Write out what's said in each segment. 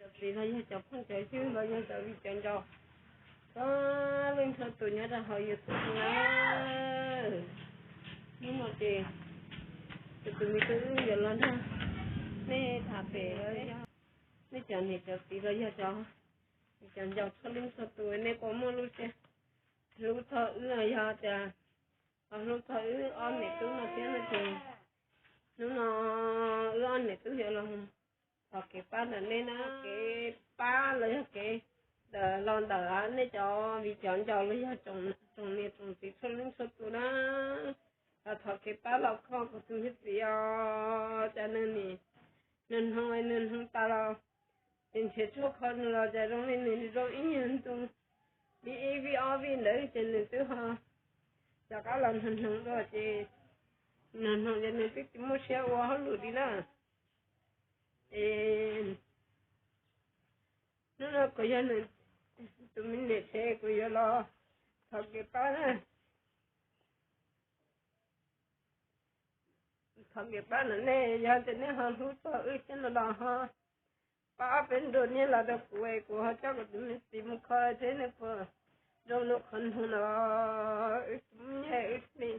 Cov txiv los yog cov phooj cov ywg los yog cov viv cov ncaus, txhua leej txhua tus nyob rau hauv YouTube na. Hnub no ces kuv tus me tub wb yuav los nrog nej tham pem, nej cov niam cov txiv los yog cov viv cov ncaus txhua leej txhua tus, nej puas muaj lub siab hlub txog wb, yog tias ho hlub txog wb ob niam tub no thiab no ces hnub no wb ob niam tub yuav los thov kev pab ntawm nej na, kev pab los yog kev ntawm los ntawm nej cov viv cov ncaus los yog tsoom niam tsoom txiv txhua leej txhua tus na, los thov kev pab los kho kuv tus me txiv os. Cas nws nim nws hnoos nws hnoos tas los ces nrhiav tshuaj kho nws los cas zoo li nws zoo ib nyuag ntu, vij ib vij ob vij ntawd ces nws twb ho rov qab los hnoos hnoos dua ces nws hnoos ces nws twb tsis muaj siab ua hauj lwm li na. Es hnub no kuv yog nws tus me niam tsev kuv yuav los thov kev pab na. Thov kev pab ntawm nej, yog tias nej ho hlub txog wb thiab no los ho pab ob peb nrus nyiaj los rau kuv es kuv ho coj kuv tus me txiv mus kho seb nws puas zoo li qhov nug no. Wb tsis muaj nyiaj wb thiaj li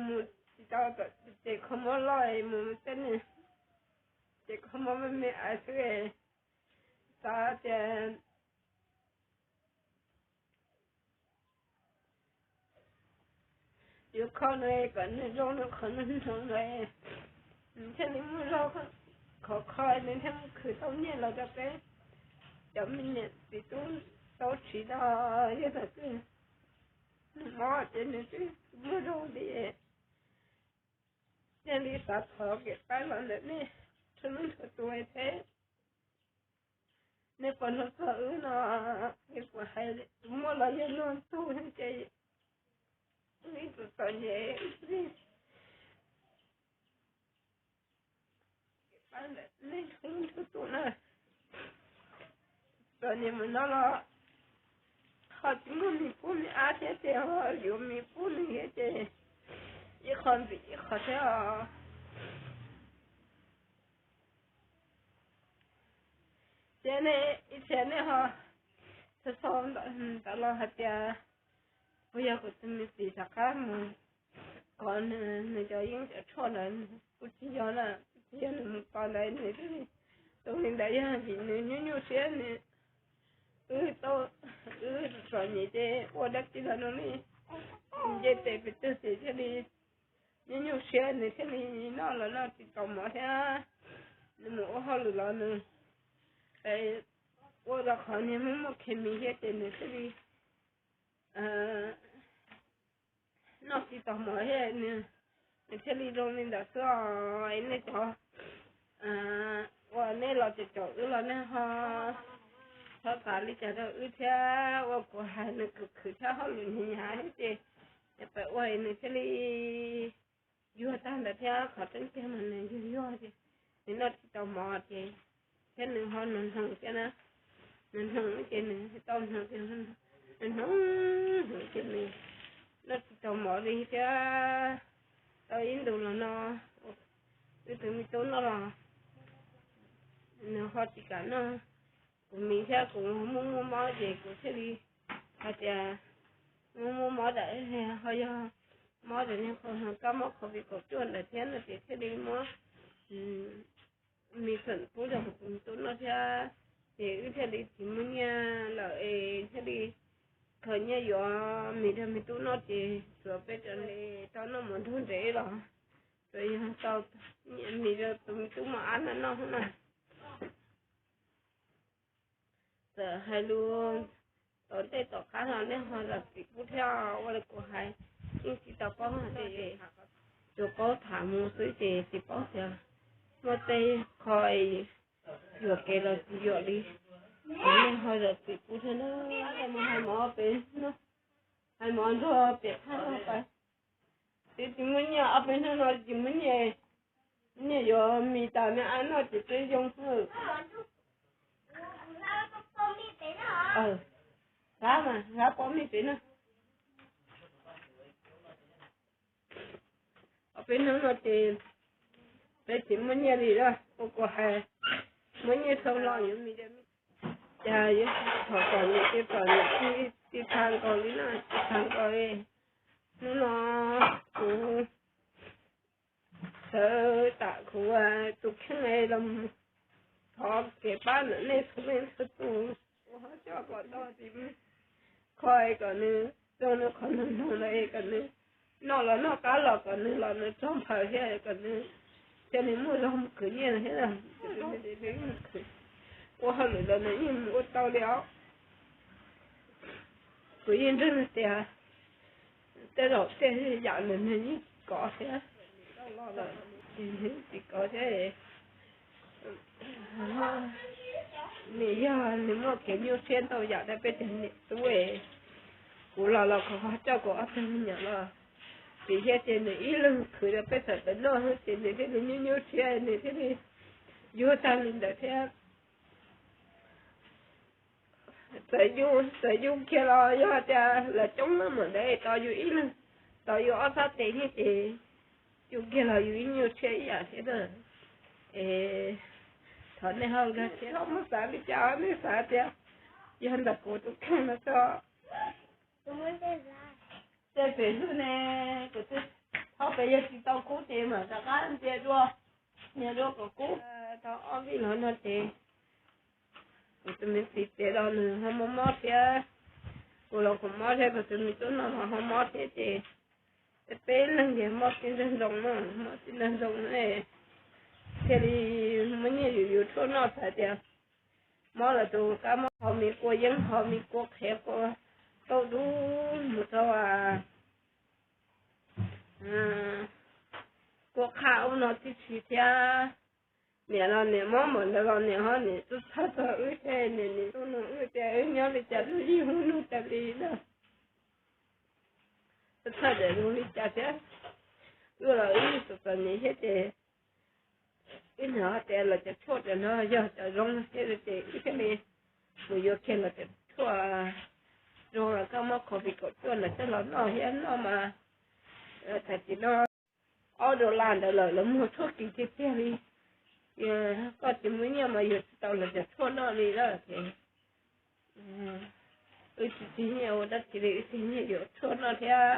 mus tsis tau tom ces kho mob loj es mus tej nws ces kho mob me me ais xwb es xav tias yuav kho nws kom nws zoo li qhov nws hnoos no, nws thiaj li muaj zog khov kho nws thiaj mus khwv tau nyiaj los rau peb cov me niam txiv tub tau siv tau yog thaum twg nws mob ces nws twb tsis muaj zog li. Thiaj li xav thov kev pab los ntawm nej txhua leej txhua tus thiab. Nej puas hnov txog wb no, es kuv hais tus muaj los yog luag tug ces wb ib tug txom nyem, nej txhua leej txhua tus na. Txom nyem mus no los ho tsis muaj mis pub mis ab thiab ces ho yuav mis pub nws thiab ces ib qho ntxim ib qho thiab os. Thiab nej ib txhia nej ho txhua txhua ntawd los hais tias puas yog kuv tus me txiv rov qab mus kov nws cov yeeb cov tshuaj ntawd, kuj tsis yog na, kuj tsis yog nws mus kov ntawd nws twb zoo li ntawd, yog vim nws nyuaj nyuaj siab nws, wb tau, wb txom nyem ces ua dab tsi los zoo li nce tes pes tsawg ces thiaj li nyuaj nyuaj siab nws thiaj li noj los noj tsis tau mov thiab, nws mus ua hauj lwm los nws ua rau qhov niag muaj muaj khes mis thiab ces nws thiaj li noj tsis tau mov thiab, nws thiaj li zoo li ntawd xwb os. Nej cov uas nej los caum caum wb los nej ho txhob xav li cas rau wb thiab, ua kuv hais nws khwv khwv thiab hauj lwm hnyav hnyav thiab ces pab ua nws thiaj li yuag tag ntawd thiab, qhov tseeb tiag mas nws yuag yuag ces nws noj tsis tau mov ces thiab nws ho hnoos hnoos thiab na, nws hnoos ces nws tau hnoos ces nws hnoos hnoos ces nws noj tsis tau mov li thiab. Tau ib ntus los no wb tus me tub noj los nws ho tsis kam noj. Kuv mis thiab kuv muaj muaj mob ces kuv thiaj li hais tias muaj muaj mob ntawm ho yog mob ntawm niag kab mob covid kaum cuaj ntawd thiab no ces thiaj li muab mis txeem pub rau kuv tus me tub noj thiab. Ces wb thiaj li tsis muaj nyiaj lawm es thiaj li khaws nyiaj yuav mis rau me tub noj ces tsuav peb cov nte tau noj mov nrog ntev los tsuas yog tau mis rau tus me tub mos ab no noj na. Txawm hais lus tom ntej tom qab los nej ho zam txim pub thiab, ua li kuv hais yeej tsis tau paub hais tias tsuas paub tham mus xwb ces tsis paub tias muaj tej qho yuam kev los tsis yuam li. Ces nej ho zam txim pub thiab na. Mus hais mov pem no, hais mov nrog pem thaj no pais. Twb tsis muaj nyiaj, ob peb hnub no tsis muaj nyiaj, nyiaj yuav mis tas me ab noj ces twb yoo. Hlab mas hlab pob mij pem no. Ob peb hnub no ces peb tsis muaj nyiaj li lawm, ua kuv hais Muab nyiaj tau los yuav me, cas yuav txhob kom niam tij pom niam tij txhab nkaus li no, txhab nkaus li. Hnub no kuv sawv tam kuv tus kheej los thov kev pab ntawm nej txhua leej txhua tus. Kuv ho coj kom tau tiv kho kom nws zoo nws qhov nug nug los kom nws noj los noj qab los kom nws los nws txog nphaws thiab kom nws thiaj li muaj zog mus khwv nyiaj thiab. Ua hauj lwm los nws yeej mus ua tau li os. Kuv yeej nrog nws tias tej zaum tej yam nws nws yeej kov thiab, tsis kov thiab. Nws yog nws muaj kev nyuaj siab ntau yam rau peb cov niam tub. Kuv los los kuv ho coj kuv ob tug me nyuam los, vim thiab ces nws ib leeg khwv rau peb sawv daws noj xwb ces nws thiaj li nyuaj nyuaj siab nws thiaj li yuag tag li ntawd thiab. Txawm yus kiag los yog tias lawv coob na mam ntawd tos yus ib leeg, tos yus ob sab tes thiab ces yus kiag los yus ib nyuag tshiab ib yam thiab na. Es thov nej ho nkag siab los mus xav li cas nej xav tias yog ntawm kuv tus kheej no tso. Tej pem hlwb ne, kuv twb thaub pem yog tsis tau kub ces mam rov qab ntsia dua, ntsia dua kom kub tau ob vij los no ces kuv tus me txiv tsev los nws ho mob mob thiab, kuv los kuv mob thiab, kuv tus me tub no los ho mob thiab ces peb leeg ces mob tib nrag ntoo no, mob tib nrag ntoo ne, thiaj li muab nyiaj yus yus tshuaj noj txhais tias mob lawm tus kab mob ho me kua yeeb ho me kua qhev kua tauj dub mus rau kua qhaj ub no tib si thiab. Niam los niam mob npaum ntawd los niam ho niam txhawj txhawj txog wb thiab, niam niam tub no wb tias wb nyob li cas lub yig hnub nug tas li na. Txhawj txhawj daim zoo li cas thiab, wb los wb txom txom nyem thiab ces wb hnov tias los cov tshuaj cov no yog cov zoo thiab ces wb thiaj li mus yuav kiag los cov tshuaj zoo los koj muab covid kaum cuaj ntawd coj los noj thiab noj mas txhais tis no ob dollar ntawd lawm los muag tshuaj kiv tiag tiag li. Koj tsis muaj nyiaj mas yuav tsis tau los cov tshuaj noj li lawm ces wb tsis tseg nyiaj ua dab tsi li, wb tseg nyiaj yuav tshuaj noj thiab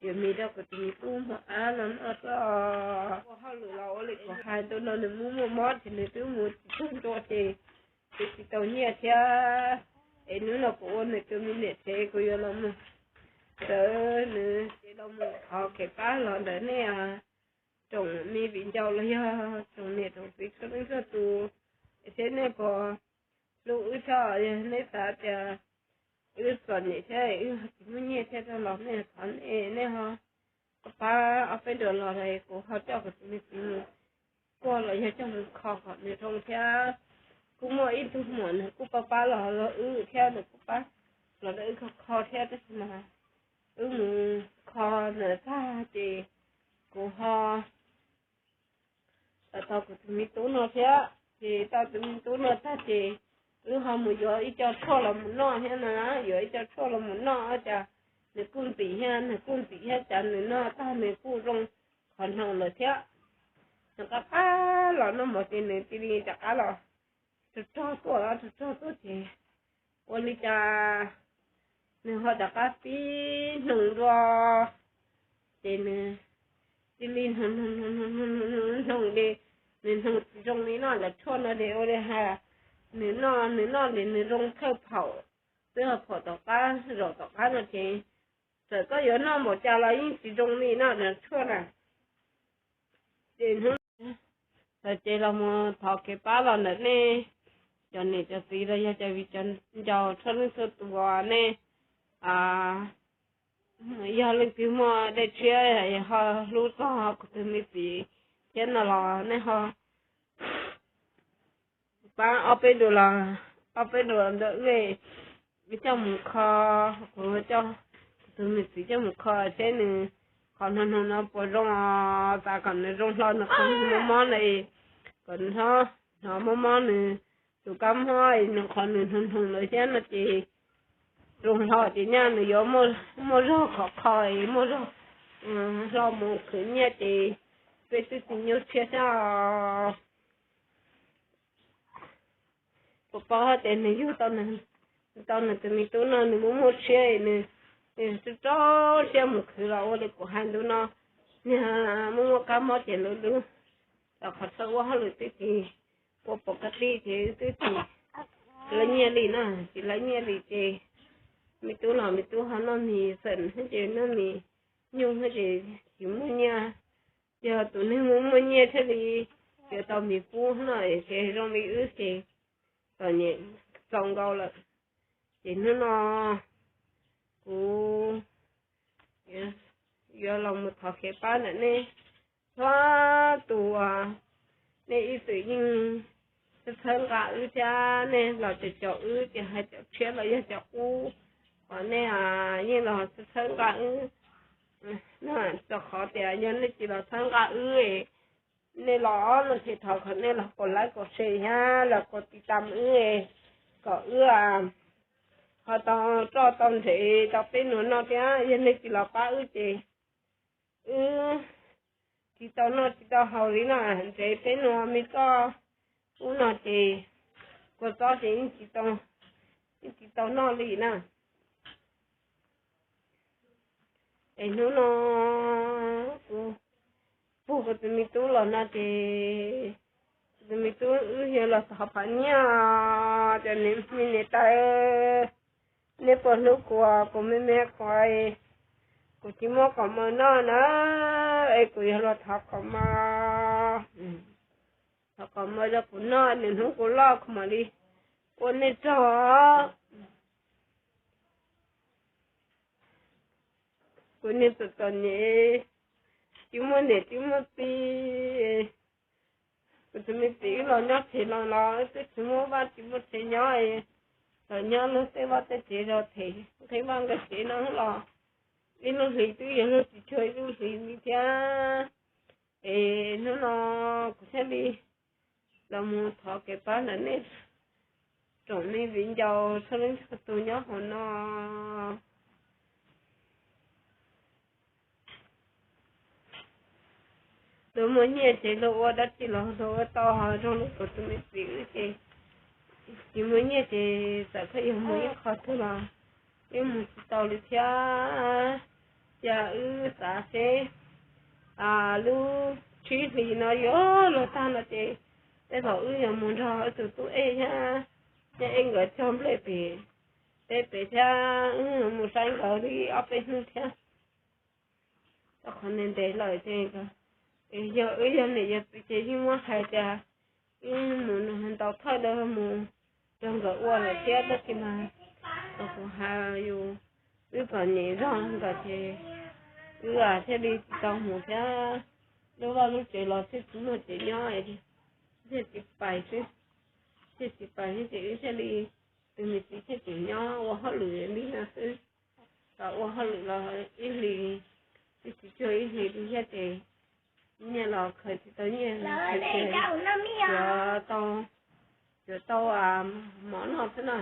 yuav mis rau kuv tus me tub muag ab no noj xwb. Ua hauj lwm los ua li kuv hais ntu no nws muaj muaj mob ces nws twb mus tsis tag ntua ces twb tsis tau nyiaj thiab. Es hnub no kuv ua nws tus me niam tsev kuv yuav los mus sawv nws ces los mus thov kev pab los ntawm nej tsoom me viv ncaus los yog tsoom niam tsoom txiv txhua leej txhua tus, thiab nej puas hlub wb thiab, yog nej xav tias wb txom nyem thiab wb tsis muaj nyiaj thiab rau los nej thov nej, nej ho pab ob peb duas los kuv ho coj kuv tus me txiv mus kuaj los yog coj mus kho kom nws zoo thiab. Kuj muaj ib tug muam nws kuj pab pab los rau wb thiab, nws kuj pab los rau wb kho kho thiab, tab sis mas wb mus kho nws tag ces kuv ho tau kuv tus me tub no thiab. Ces tau tus me tub no tag ces wb ho mus yuav ib co tshuaj los mus noj thiab na, yuav ib co tshuaj los mus noj cas nws kuj ntxim thiab, nws kuj ntxim thiab cas nws noj tag nws kuj zoo qhov hnoos lawm thiab. Nws qab qab los noj mov ces nws cia li rov qab los rog rog tuaj, rog rog tuaj ces ua li cas nws ho rov qab pib hnoos dua, ces nws cia li hnoos li, nws hnoos tsis zoo li no, lawv tshuaj no ces ua li hais nws noj, nws noj ces nws zoo thawj phaum, twb ho phaum tom qab, zaum tom qab no ces txawm koj yuav noj npaum cas los yeej tsis zoo li no lawv tshuaj na. Ces hnub no ces los mus thov kev pab los ntawm nej cov niam cov txiv los yog cov viv cov ncaus txhua leej txhua tus, nej yog leej twg muaj dej tshiab ho hlub txog kuv tus me txiv thiab no los nej ho pab ob peb duas los, ob peb duas ntawm wb coj mus kho, kuv coj kuv tus me txiv coj mus kho seb nws qhov hnoos hnoos no puas zoo, xav kom nws zoo hlo nws qhov mob mob na, kom nws hnov mob mob nws tus kab mob nws qhov nws hnoos hnoos lawm thiab no ces zoo hlo ces nyaj nws yuav muaj zog khov kho, muaj zog hlo mus khwv nyiaj ces peb twb tsis nyuaj tshiab thiab. Kuv paub hais tias nws yug tau, tau nws tus me tub no nws muaj muaj siab, nws rau rau siab mus khwv los ua li kuv hais ntu no, nws muaj muaj kab mob ces lub lub, rau qhov txawj ua hauj lwm twb tsis ua pom kab tij ces twb tsis lawv nyiaj li na, tsis lawv nyiaj li ces me tub los me tub ho noj mis xeem ces noj mis nyuj ces tsis muaj nyiaj. Yog tus neeg muaj muaj nyiaj thiaj li yuav tau mis pub no ces zoo li wb ces txom nyem txaus nkaus lawm. Ces hnub no kuv yuav los mus thov kev pab ntawm nej txhua tus, nej ib txwm yeej txhawb nqa wb thiab nej los caum caum wb ces hais cov tshiab los yog cov qub, kom nej yeej los txhawb nqa wb. Rau qhov tias yog nej tsis los txhawb nqa wb, nej los no ces thov kom nej los kaum like kaum share thiab los kaum tiv tam wb, kom wb ho tau roj tau ntsev tau peb nus noj thiab. Yog nej tsis los pab wb ces wb tsis tau noj tsis tau haus li no, ntsev peb nus me txoj ub no ces kua txob ces yeej tsis tau noj li na. Es hnub no kuv puag kuv tus me tub los no ces kuv tus me tub wb yog los thov phav nyiaj, cov niam txiv niam tais, nej puas hlub kuv, kuv me me qhov, kuv tsis muaj qhov mov noj na, es kuv yog los thov qhov mov, thov qhov mov rau kuv noj, nws hnub kuv loj kuv mam li ua nej tsaug. Kuv niag txom txom nyem, tsis muaj niam tsis muaj txiv, kuv tus me txiv wb los nyob tsev los los twb tsis muaj vaj tsis muaj tsev nyob, los nyob luag tej vaj tej tsev zov them nqhis vaj nqhis tsev no los ib lub hlis twb yog luag tsis cuag ib lub hlis li thiab. Es hnub no kuv thiaj li los mus thov kev pab ntawm nej tsoom me viv ncaus txhua leej txhua tus nyob hauv no. Luag muaj nyiaj ces luag ua dab tsi los luag ua tau, ho zoo li kuv tus me txiv wb ces tsis muaj nyiaj ces txawm koj yog mus ib qho twg los yeej mus tsis tau li thiab. Ces wb xav seb lub tsib hlis no yuav luag tag no ces tej zaum wb yuav mus nrog wb tus tub Ej thiab, Ej nkawd cog nplej pem teb pem thiab, wb mus saib nkawd li ob peb hnub thiab. Rau qhov ntev ntev lawm ces yog wb yog niam yog txiv ces yeej muab hais tias wb mus ntaus thawj mus nrog nkawd ua lawm thiab, tab sis mas kuv hais yus, wb txom nyem zog nkawd ces wb thiaj li tsis tau mus thiab. Lub vaj lub tsev los thiaj tsis muaj tsev nyob, thiaj tsis pais xwb, thiaj tsis pais xwb ces wb thiaj li, tus me txiv thiaj tseem nyob ua hauj lwm li no xwb. Los ua hauj lwm los ib hlis, twb tsis cuag ib hlis li thiab ces nyiaj los khaws tsis tau nyiaj, khaws tsis yuav tau, yuav tau mov noj xwb na.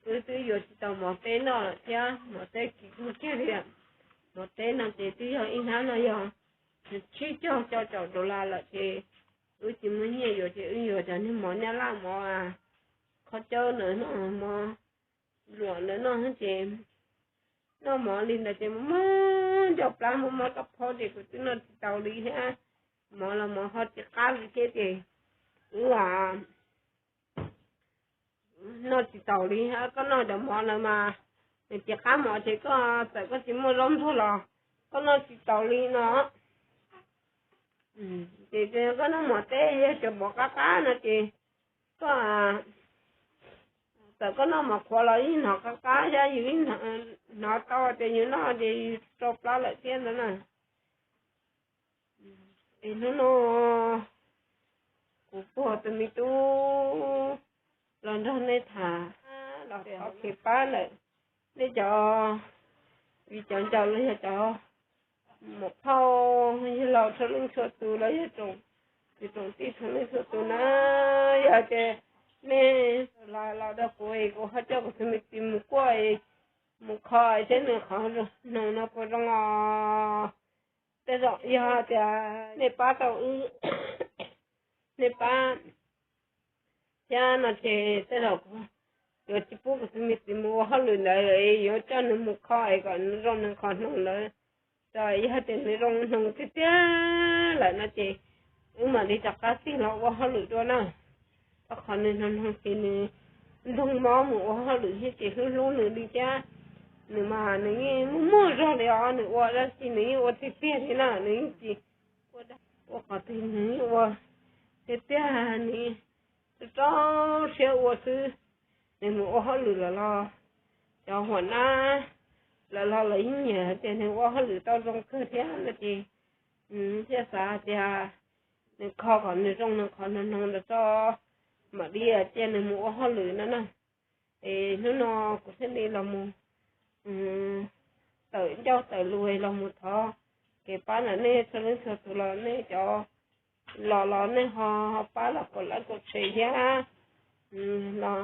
Wb twb yuav tsis tau mov teb noj lawm thiab, mov teb kim kawg kiag li. Mov teb no ces twb yog ib hnab no yog tsib caug cuaj caum dollar lawm ces wb tsis muaj nyiaj yuav ces wb yuav cov niag mov Nyab Laj, mov qhov cawb ntawd no, mov luam ntawd no ces noj mov li ntawd ces muaj muaj ncauj plab, muaj muaj kab phob ces kuv twb noj tsis tau li thiab. Mov los mov ho tsis qab li thiab ces wb noj tsis taus li. Koj noj cov mov ntawd mas nws tsis qab mov ces koj txawm koj tsis muaj zaub ntxuag los koj noj tsis taus li no. Ces koj noj mov teb yog cov mov qab qab no ces koj txawm koj noj mov qhuav los yeej hnov qab qab thiab, yus hnov tau tias yus noj ces yus rau plab lawm thiab ntawd na. Es hnub no kuv puag tus me tub los nrog nej tham, los thov kev pab ntawm nej cov viv cov ncaus los yog cov muam phauj yawg laus txhua leej txhua tus los yog tsoom kwv tsoom tij txhua leej txhua tus na. Yog tias nej los rau kuv es kuv ho coj kuv tus me txiv mus kuaj, mus kho seb nws qhov hnoos no puas zoo os. Tej zaum yog tias nej pab tau wb, nej pab thiab Thiab no ces tej zaum yuav tsis pub kuv tus me txiv mus ua hauj lwm ntawd, yuav coj nws mus kho es kom nws zoo nws qhov hnoos ntawd. Yog tias nws zoo hnoos tiag tiag lawm no ces wb mam li rov qab tig los ua hauj lwm dua na. Rau qhov nws hnoos hnoos ces nws ntog mob mus ua hauj lwm thiab ces hlub hlub nws li thiab. Nws mas nws yeej muaj muaj zog li os, nws ua dab tsi nws yeej ua tiag tiag li na, nws yeej tsis ua qhov twg, nws yeej ua tiag tiag. Nws rau siab ua xwb. Nws mus ua hauj lwm lawm los cov huam nab lawv los lawv yeej nyiam tias nws ua hauj lwm tau zoo kawg thiab no ces thiaj xav tias nws kho kom nws zoo nws qhov hnoos hnoos ntawd tso, mam li cia nws mus ua hauj lwm no na. Es hnub no kuv thiaj li los mus tawm ncauj tawm lus los mus thov kev pab ntawm nej txhua leej txhua tus los nej cov los los nej ho pab los kaum like kaum share thiab los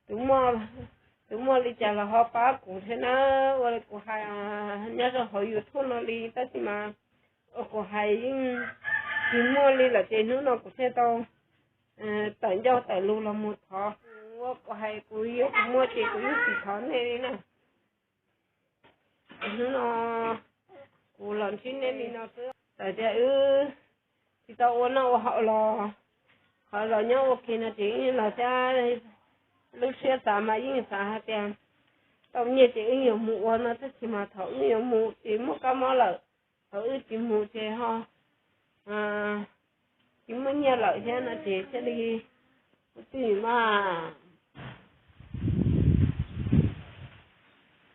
tus muaj li cas los ho pab kuv thiab na. Ua li kuv hais nyob rau hauv YouTube no li tab sis mas ua kuv hais yeej tsis muaj li lawm ces hnub no kuv thiaj tau tawm ncauj tawm lus los mus thov. Ua kuv hais kuv yog kuv muaj ces kuv yeej tsis thov nej li na. Hnub no kuv los ntsib nej li no xwb. Txawm tias wb tsis tau ua noj ua haus los qhov los nyob ua ke no ces yeej los thiab lub siab xav mas yeej xav hais tias tau nyiaj ces wb yuav mus ua no tab sis mas thaum wb yuav mus ces muaj kab mob lawm, thaum wb tsis mus ces ho tsis muaj nyiaj lawm thiab no ces thiaj li kuv twb mas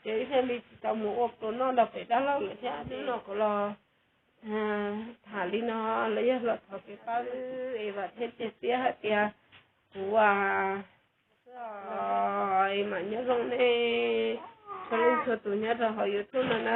ces wb thiaj li tsis tau mus ua pluas noj rau pem dab laug lawm thiab. Hnub no kuv los tham li no los yog los thov kev pab wb es vam thiab cia siab hais tias kuv xwb os, es mam nyob zoo nej txhua leej txhua tus nyob rau hauv YouTube no na.